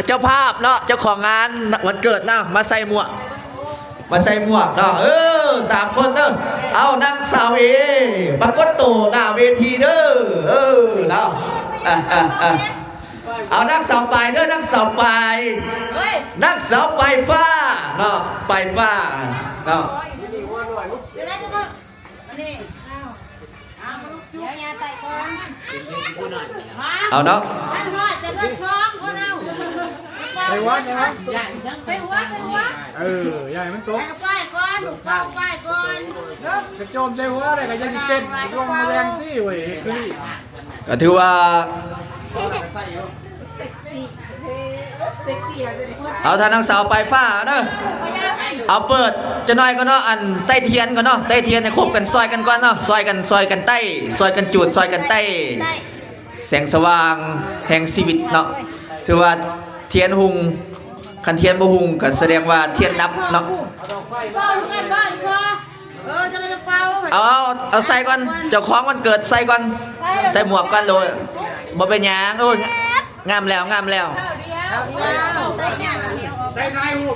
ເຈົ້າພາບເນາະ ເຈົ້າຂອງງານວັນເກີດເນາະ ມາໃສ່ໝວກ ມາໃສ່ໝວກເນາະ ເອີ ສາມຄົນເດີ ເອົາ ນາງສາວເອ ປາກົດໂຕໜ້າເວທີເດີ ເອີ ເນາະ ອ່ະ ອ່ະ ອ່ະ ເອົາ ນາງສາວປາຍເດີ ນາງສາວປາຍ ນາງສາວປາຍຟ້າເນາະ ປາຍຟ້າເນາະ ເອົາເນາະ ໃສ່ຫົວ ໃສ່ຫົວ ເອີ ຢ່າໃຫ້ມັນຕົກ ເອົາໄປກ່ອນ ລູກເປົ່າໄປກ່ອນເດີ ກະໂຈມໃສ່ຫົວແລ້ວກະຢ່າຊິເຕັ້ນ ລວງມາແລງຕິເວີຍ ເຮັດຄືນີ້ ກໍຖືວ່າ ເອົາ ຖ້ານາງສາວປາຍຟ້າເດີ ເອົາ ເປີດຈັກໜ້ອຍກ່ອນເນາະ ອັນ ໄຕ້ທຽນກ່ອນເນາະ ໄຕ້ທຽນໃຫ້ຄົບກັນ ຊ່ອຍກັນກ່ອນເນາະ ຊ່ອຍກັນ ຊ່ອຍກັນໄຕ້ ຊ່ອຍກັນຈູດ ຊ່ອຍກັນໄຕ້ ແສງສະຫວ່າງແຫ່ງຊີວິດເນາະ ຖືວ່າທຽນຮຸ່ງ ຄັນທຽນບໍ່ຮຸ່ງກໍສະແດງວ່າທຽນດັບເນາະ ເອີ ເຈົ້າຈະເປົ່າ ເອົາ ເອົາ ເອົາໃສ່ກ່ອນ ເຈົ້າຂອງວັນເກີດໃສ່ກ່ອນ ໃສ່ໝວກກ່ອນໂລດ ບໍ່ເປັນຫຍັງ ໂອ້ຍ ງາມແລ້ວ ງາມແລ້ວ ຖ່າຍຮູ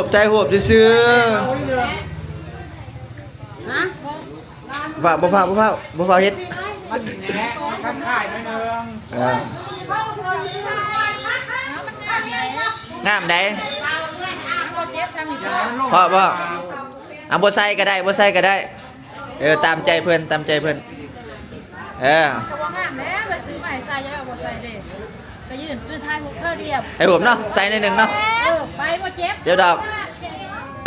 ບ ຖ່າຍຮູບຊື່ໆ ຮະ ຟ້າວ ບໍ່ຟ້າວ ບໍ່ຟ້າວ ບໍ່ຟ້າວເຮັດ ມັນແຍະ ມັນຄັນຄ້າຍໜ້ອຍໜຶ່ງ ເອີ ງາມໃດ ພໍ ພໍ ອ່ະ ບໍ່ໃສ່ກໍໄດ້ ບໍ່ໃສ່ກໍໄດ້ ເອີ ຕາມໃຈເພິ່ນ ຕາມໃຈເພິ່ນ ເອີ ກໍບໍ່ງາມແລ້ວ ໄປຊື້ມາໃສ່ແລ້ວບໍ່ໃສ່ເດ້ ກໍຢືນ ຢືນຖ່າຍຮູບເທື່ອດຽວ ຖ່າຍຮູບເນາະ ໃສ່ໜ້ອຍໜຶ່ງເນາະ ເອີ ໄປບໍ່ເຈັບ ດຽວດອກ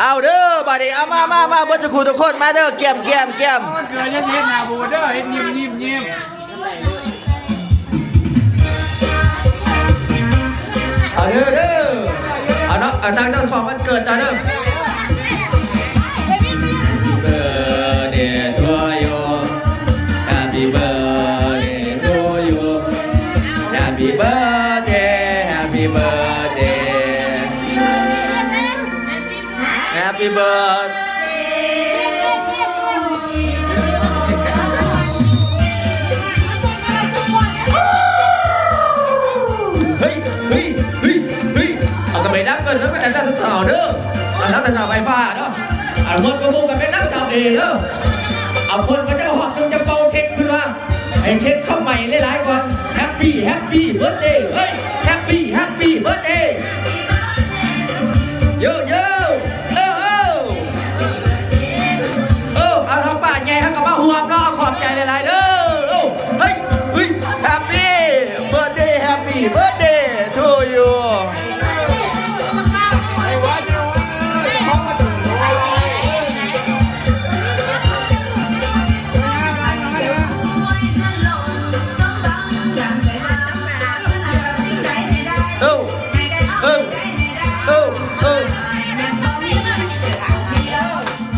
ເອົາເດີ ບາດນີ້ ເອົາ ມາ ມາ ມາ ເບິດທຸກຜູ້ທຸກຄົນ ມາເດີ ກຽມ ກຽມ ກຽມ ເກີດຢ່າຊິເຮັດໜ້າບູດເດີ ເຮັດຍິ້ມໆໆ ເອົາເດີ ເດີ ເອົາເນາະ ເອົາ ຕັ້ງເຈົ້າຂອງວັນເກີດເຈົ້າເດີ. Happy birthday Happy birthday Happy birthday ເຮີ້ຍ ເຮີ້ຍ ເຮີ້ຍ ເຮີ້ຍ ເອົາກະໄປດັງກ່ອນເດີ ອັນນັ້ນສາວເດີ ອັນນັ້ນສາວໄຟຟ້າເນາະ ອັນໝົດກະໝູ່ກະເປັນນາງສາວເອເດີ ເອົາຄົນເຂົາເຈົ້າຮອດ ເພິ່ນຈະເປົ່າເຄັກ ເພິ່ນວ່າ ໃຫ້ເຄັກຄຳໃໝ່ຫຼາຍໆກ່ອນ Happy Happy Birthday ເຮີ້ຍ Happy Happy Birthday ໂຢ ໂຢ ເອີ ເອີ ເອີ ເອົາທາງປ້າໃຫຍ່ເຮົາກະມາຮ່ວມເນາະ ຂອບໃຈຫຼາຍໆເດີ ເອີ ເຮີ້ຍ ເຮີ້ຍ Happy Birthday Happy Birthday to you ເອີ ເອີ ເອີ ເອີ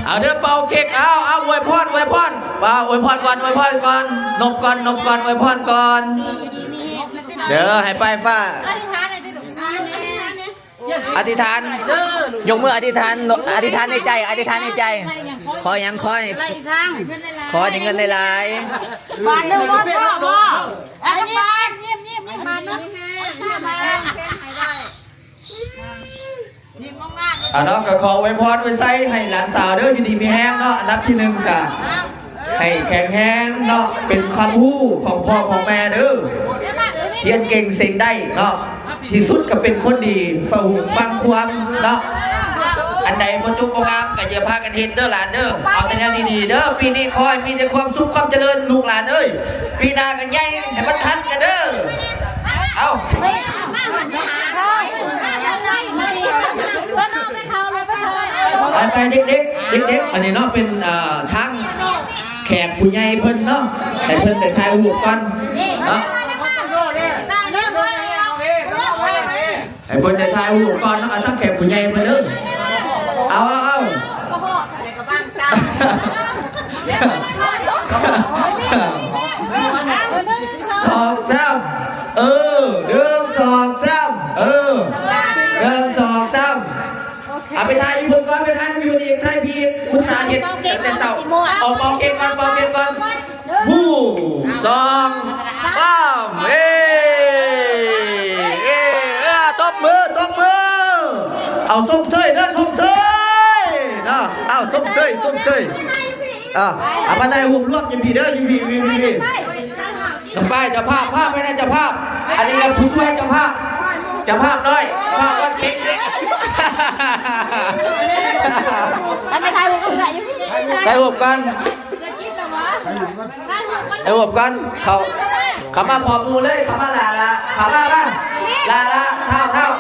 ເອົາເດີ ເປົ່າເຄັກ ເອົາ ເອົາ ອວຍພອນ ອວຍພອນ ເອົາ ອວຍພອນກ່ອນ ອວຍພອນກ່ອນ ນົບກ່ອນ ນົບກ່ອນ ອວຍພອນກ່ອນ ເດີ ໃຫ້ປ້າຍຟ້າ ອະທິຖານ ຍົກມືອະທິຖານ ອະທິຖານໃນໃຈ ອະທິຖານໃນໃຈ ຂໍຫຍັງ? ຂໍໃຫ້ ຂໍໃຫ້ໄດ້ເງິນຫຼາຍໆ ບາດໜຶ່ງບໍ່ພໍບໍ່? ອະທິຖານ ຍິ້ມຍິ້ມຍິ້ມບາດໜຶ່ງ ຍິ້ມງາມໆ ອາ ເນາະ ກະຂໍອວຍພອນອວຍໄຊໃຫ້ຫຼານສາວເດີ ຢູ່ດີມີແຮງເນາະ ອັນດັບທີໜຶ່ງກະ ໃຫ້ແຂງແຮງເນາະ ເປັນຄວາມຮູ້ຂອງພໍ່ຂອງແມ່ເດີ ຮຽນເກັ່ງເສັງໄດ້ເນາະ ທີ່ສຸດກະເປັນຄົນດີ ຟັງຫູຟັງຄວາມເນາະ ອັນໃດບໍ່ຈົບບໍ່ງາມກະຢ່າພາກັນເຮັດເດີຫຼານເດີ ເອົາແຕ່ແນວດີໆເດີ ປີນີ້ຂໍໃຫ້ມີແຕ່ຄວາມສຸກຄວາມຈະເລີນລູກຫຼານເອີຍ ປີໜ້າກະໃຫຍ່ໃຫ້ມັນທັນກັນເດີ ເອົາ ໄປໆ ເດັກໆ ເດັກໆ ອັນນີ້ເນາະ ເປັນ ເອີ ທາງ ແຂກຜູ້ໃຫຍ່ເພິ່ນເນາະ ໃຫ້ເພິ່ນໄດ້ຖ່າຍຮູບກ່ອນເນາະ ໃຫ້ເພິ່ນໄດ້ຖ່າຍຮູບກ່ອນເນາະ ເອົາທາງແຂກຜູ້ໃຫຍ່ເພິ່ນເດີ ເອົາ ເອົາ ເອົາ ສອງ ສາມ ເອີ ໜຶ່ງ ສອງ ສາມ ເອີ ໜຶ່ງ ສອງ ສາມ ເອົາໄປຖ່າຍຢູ່ພຸ້ນກ່ອນ ໄປຖ່າຍຢູ່ນີ້ ຖ່າຍພີ້ ອຸດສ່າເຮັດຕັ້ງແຕ່ເຊົ້າ ເອົາເປົ່າເຄັກກ່ອນ ເປົ່າເຄັກກ່ອນ ໜຶ່ງ ສອງ ສາມ ເອີ ເອີ ເອີ ຕົບມື ຕົບມື ເອົາຊົມເຊີຍເດີ ຊົມເຊີຍເນາະ ເອົາຊົມເຊີຍ ຊົມເຊີຍ ເອົາ ເອົາມາຖ່າຍຮູບລວມຢູ່ພີ້ເດີ ຢູ່ພີ້ ຢູ່ພີ້ ເຈົ້າພາບ ເຈົ້າພາບ ໄປນະ ເຈົ້າພາບ ອັນນີ້ລະຜູ້ຊ່ວຍເຈົ້າພາບ ເຈົ້າພາບນ້ອຍ ພາບວັນເຄັກ ໄປຖ່າຍຮູບກັບເອື້ອຍຢູ່ ຖ່າຍຮູບກ່ອນ ຖ່າຍຮູບກ່ອນ ເຂົ້າ ເຂົ້າມາພ້ອມໝູ່ເລີຍ ເຂົ້າມາ ຫຼ້າ ຫຼ້າ ເຂົ້າມາ ມາ ຫຼ້າ ຫຼ້າ ທ້າວ ທ້າວ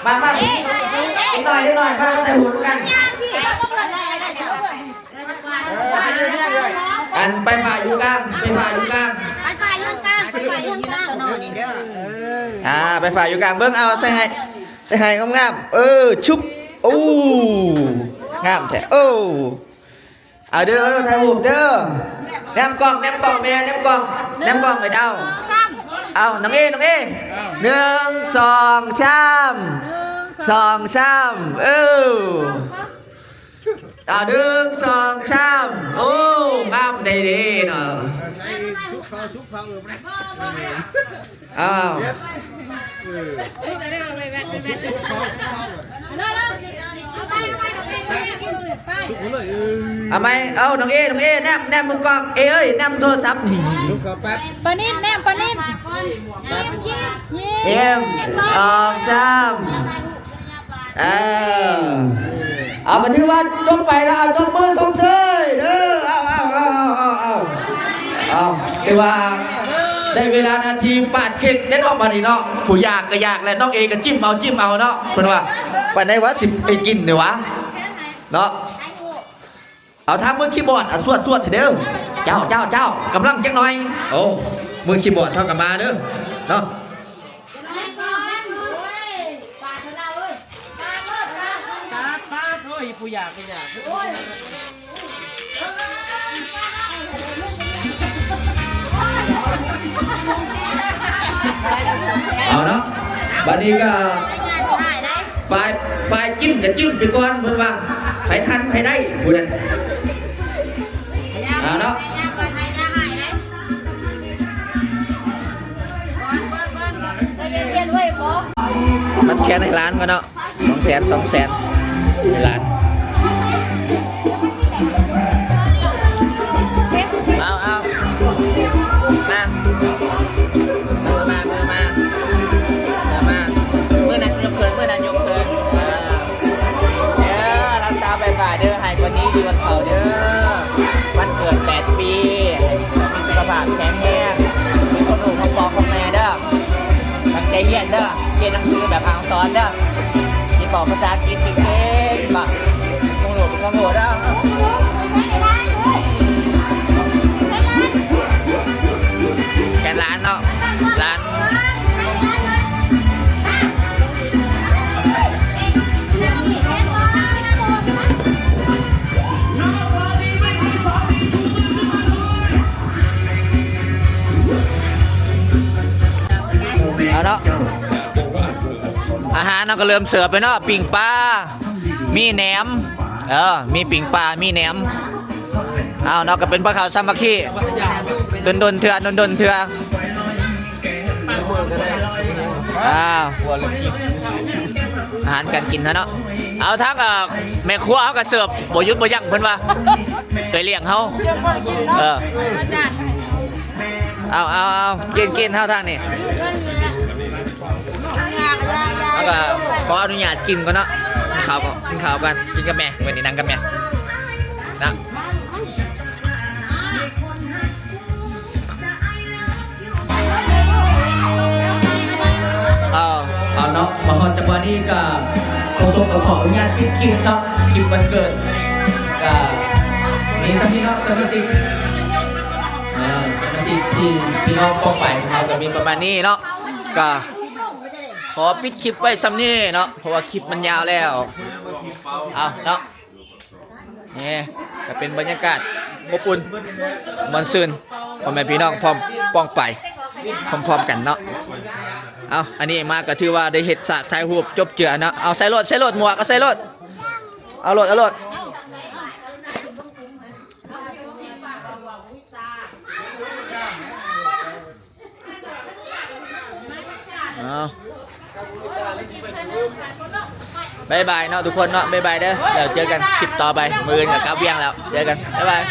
ມາ ມາ ເດັກນ້ອຍ ເດັກນ້ອຍ ມາ ມາຖ່າຍຮູບກັນ. ອັນໄຟຟ້າຢູ່ກາງ ໄຟຟ້າຢູ່ກາງ ໄຟຟ້າຢູ່ກາງ ໄຟຟ້າຢູ່ກາງ ອ່າ ໄຟຟ້າຢູ່ກາງ ເບິ່ງເອົາ ໃສ່ໃຫ້ ໃສ່ໃຫ້ງາມໆ ເອີ ຊຸບ ໂອ້ ງາມແທ້ ໂອ້ ເອົາເດີ ເອົາເດີ ຖ່າຍຮູບເດີ ແນມກ້ອງ ແນມກ້ອງແມ່ ແນມກ້ອງ ແນມກ້ອງເອີຍດາວ ເອົາ ນ້ອງເອ ນ້ອງເອ ໜຶ່ງ ສອງ ສາມ ສອງ ສາມ ເອີ. ອ່າ ໜຶ່ງ ສອງ ສາມ ໂອ້ ງາມໄດ້ເດ້ເນາະ ອ້າວ ເອົາໃໝ່ ເອົາ ນ້ອງເອ ນ້ອງເອ ແນມ ແນມເບິ່ງກ້ອງ ເອເອີຍ ແນມໂທລະສັບ ນີ້ ປານິດ ແນມ ປານິດ ຍິ້ມ ຍິ້ມ ຍິ້ມ ສອງ ສາມ ເອີ ເອົາ ກະຖືວ່າຈົບໄປແລ້ວ ເອົາ ຕົບມືຊົມເຊີຍເດີ ເອົາ ເອົາ ຖືວ່າໄດ້ເວລາໜ້າທີ່ປາດເຄັກແລ້ວເນາະ ບາດນີ້ເນາະ ຜູ້ຢາກກະຢາກແລ້ວ ນ້ອງເອກະຈິ້ມເອົາ ຈິ້ມເອົາເນາະ ເພິ່ນວ່າ ປານໃດຫວາ ຊິໄປກິນນີ້ຫວາ ເນາະ. ເອົາທາງມືຄີບອດ ອາ ສວດໆ ໃຫ້ເດີ ເຈົ້າ ເຈົ້າ ເຈົ້າ ກຳລັງຈັກໜ່ອຍ ໂອ້ ມືຄີບອດເຮົາກະມາເດີ ເນາະ ປາດ ໂອ້ຍ ຜູ້ຢາກກະຢາກ ໂອ້ຍ. ເອົາເນາະ ບັດນີ້ກໍຝ່າຍ ຝ່າຍຈິ້ມກໍຈິ້ມໄປກ່ອນ ເພິ່ນວ່າໃຜທັນໃຜໄດ້ຜູ້ນັ້ນ. ເອົາເນາະ ມັດແຂນໃຫ້ຫຼານກ່ອນເນາະ. ສອງແສນ ສອງແສນ ໃຫ້ຫຼານ. ເອົາ ເອົາ ມາ ມາ ມາ ມາ ມາ ມາ ມື້ນັ້ນຍົກເຂີນ ມື້ນັ້ນຍົກເຂີນ ເອີ ເດີ ຫຼານສາວໄຟຟ້າເດີ ໃຫ້ກວ່ານີ້ດີກວ່າເກົ່າເດີ ວັນເກີດແປດປີ ໃຫ້ມີສຸຂະພາບແຂງແຮງ ມີຄວາມຮູ້ຂອງພໍ່ຂອງແມ່ເດີ. ຕັ້ງໃຈຮຽນເດີ ຮຽນໜັງສືແບບອ່ານສອນເດີ ຊິເວົ້າພາສາອັງກິດເກັ່ງໆ ບາດນີ້ ຄວາມຮູ້ ຄວາມຮູ້ເດີ ແຂນຫຼານເນາະ ຫຼານ. ເອົາເນາະ ອາຫານເຮົາກໍເລີ່ມເສີບໄປເນາະ ປີ້ງປາ ມີແໜມ ເອີ ມີປີ້ງປາ ມີແໜມ. ເອົາເນາະ ກໍເປັນພວກເຂົາສາມັກຄີ ດົນໆເທື່ອ ດົນໆເທື່ອ. ອ້າວ ອາຫານການກິນເຮົາເນາະ ເອົາ ທາງ ເອີ ແມ່ຄົວເຮົາກໍເສີບບໍ່ຢຸດບໍ່ຢັ້ງ ເພິ່ນວ່າ ເອື້ອຍລ້ຽງເຮົາ ເອີ ເອົາ ເອົາ ເອົາ ກິນ ກິນ ເຮົາທາງນີ້ ເຮົາກໍຂໍອະນຸຍາດກິນກ່ອນເນາະ ກິນເຂົ້າກ່ອນ ກິນເຂົ້າກ່ອນ ກິນກັບແມ່ ມື້ນີ້ນັ່ງກັບແມ່ນະ. ເອົາ ເອົາເນາະ ມາຮອດຈັງຫວະນີ້ກໍ ໂຄສົກກໍຂໍອະນຸຍາດປິດຄລິບເນາະ ຄລິບວັນເກີດ ກໍມີສ່ຳນີ້ເນາະ ສະມາຊິກ ເອີ ສະມາຊິກທີ່ພີ່ນ້ອງປ້ອງປາຍຂອງເຮົາກໍມີປະມານນີ້ເນາະ ກໍຂໍປິດຄລິບໄວ້ສ່ຳນີ້ເນາະ ເພາະວ່າຄລິບມັນຍາວແລ້ວ. ເອົາເນາະ ນີ້ກໍເປັນບັນຍາກາດອົບອຸ່ນມ່ວນຊື່ນ ພໍ່ແມ່ພີ່ນ້ອງພ້ອມປ້ອງປາຍ ພ້ອມໆກັນເນາະ. ເອົາ ອັນນີ້ມາກໍຖືວ່າໄດ້ເຮັດສາກຖ່າຍຮູບຈົບເຈືອເນາະ. ເອົາໃສ່ໂລດ ໃສ່ໂລດ ໝວກ ເອົາໃສ່ໂລດ ເອົາໂລດ ເອົາໂລດ. ເອົາ ບາຍບາຍເນາະທຸກຄົນເນາະ ບາຍບາຍເດີ ແລ້ວເຈີກັນຄລິບຕໍ່ໄປ ມື້ອື່ນກໍກັບວຽງແລ້ວ ເຈີກັນ ບາຍບາຍ.